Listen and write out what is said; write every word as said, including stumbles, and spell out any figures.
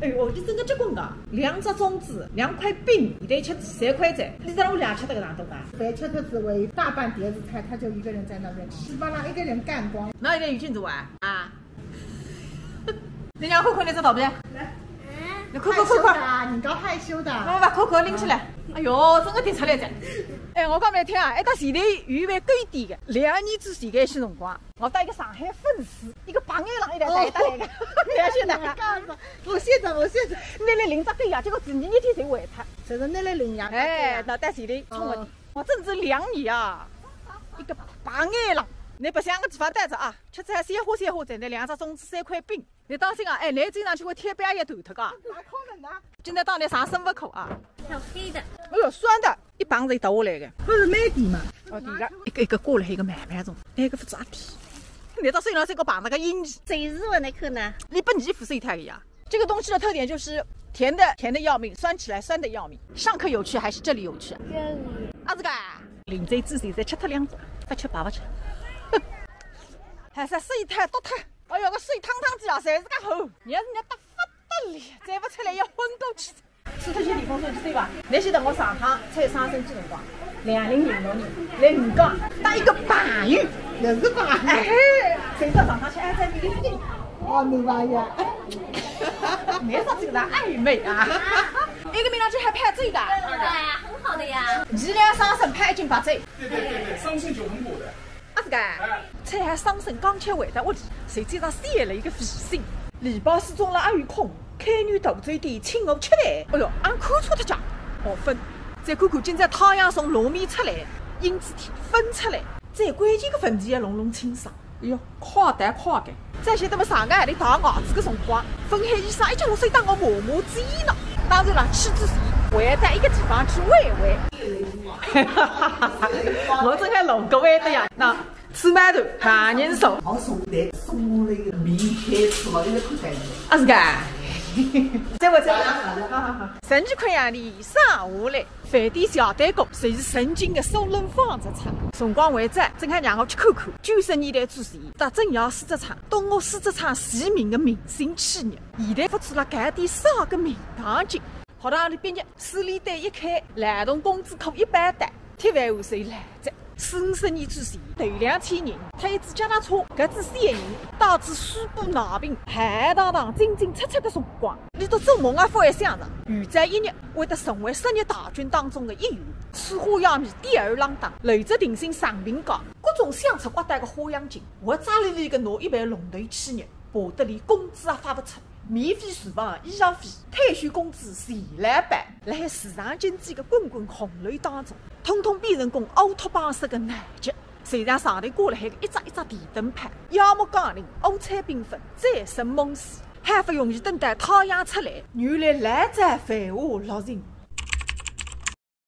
哎哟，你真个结棍个，两只粽子，两块饼，现在吃三块钱，你让我两吃得个哪能多啊？饭吃脱之后，大半碟子菜，他就一个人在那边吃，巴拉一个人干光。哪有点有劲头啊？啊？人家看看你这倒霉，来，你看看看看。害羞的啊，你搞害羞的。我把可可拎起来。哎哟，真个跌出来着。哎，我讲拨你听啊，哎，到前头有一位狗店个，两年之前个一些辰光，我带一个上海粉丝，一个白眼狼一道带带来个，不要紧的。干嘛？我现在，我现在。拿来领只狗呀，结果第二日天就坏脱。就是拿来领呀。哎，那带前头冲过去，哦。我整整两年啊，一个白眼狼，你白相个地方带着啊，吃菜鲜花鲜花，再拿两只粽子三块饼。 你当心啊，哎，侬经常去会贴边也断脱个。哪可能呢？今朝当然上身勿苦啊。小黑的。哎哟，酸的，一棒子一倒下来个。不是蛮甜嘛？哦，对个，一个一个过来，一个慢慢种，哎，一个勿咋甜。侬到手上是个棒子个印记。谁是我那个呢？你本地不是一条个呀？这个东西的特点就是甜的甜的要命，酸起来酸的要命。上课有趣还是这里有趣？这里。啊，这个啊，领着自己再吃脱两只，勿吃白勿吃。还是水太多太。 哎哟，个水汤汤子啊，侪是个厚，热是热得勿得了，再勿出来要昏过去。吃脱些地方说句对伐？侬晓得我上趟出去生身体辰光，两零零六年，来五江，搭一个朋友，也是朋友。哎，谁知道上趟去安徽一个地方？哦，侬朋友啊。侬说这个人爱美啊，一个面上去还拍这个。对，很好的呀。二两生参拍一斤白酒。对对对对，生参酒很补的。 啊，是个，哎。出海生参刚吃回到屋里，谁知道写了一个微信，礼拜四中浪阿有空，开元大酒店请我吃饭。哎哟，俺看错脱家，哦，分。再看看今朝太阳从路面出来，影子天分出来，最关键个问题要弄弄清爽。哎哟，快点快点。再晓得么上个号头汏牙齿个辰光，分海医生一脚落水搭我磨磨嘴呢。当然了，去之前，我要到一个地方去玩玩。 我正好路过埃搭呀，那吃馒头，大人手。我送的，送了一个米开始了，一个口袋。啊，是个。这我这，好好好。十二块洋钿省下来，饭店小单个，侪是曾经的苏纶纺织厂。辰光还早，正好让我去看看九十年代之前，搭正阳纺织厂、东吴纺织厂齐名的明星企业，现在勿知了搿点啥个名堂经。 学堂里毕业，水电单一开，劳动工资扣一百单，铁饭碗水来着。四五十年之前，头两千人，推仔脚踏车，搿仔三个人，带仔水布奶瓶，海海荡荡进进出出个辰光，侬都做梦也勿会想着，有朝一日会得成为失业大军当中的一员。吃花野味吊儿郎当，留着定心长病假，各种想出刮蛋个花样劲，活扎里里个拿一爿龙头企业，爬得连工资也发勿出。 免费厨房、医药费、退休工资全来办，辣海市场经济个滚滚洪流当中，统统变成功乌托邦式个奶脚，就像上头挂辣海个一只一只电灯泡，夜幕降临，五彩缤纷，醉生梦死，好不容易等到太阳出来，原来老早繁华落尽，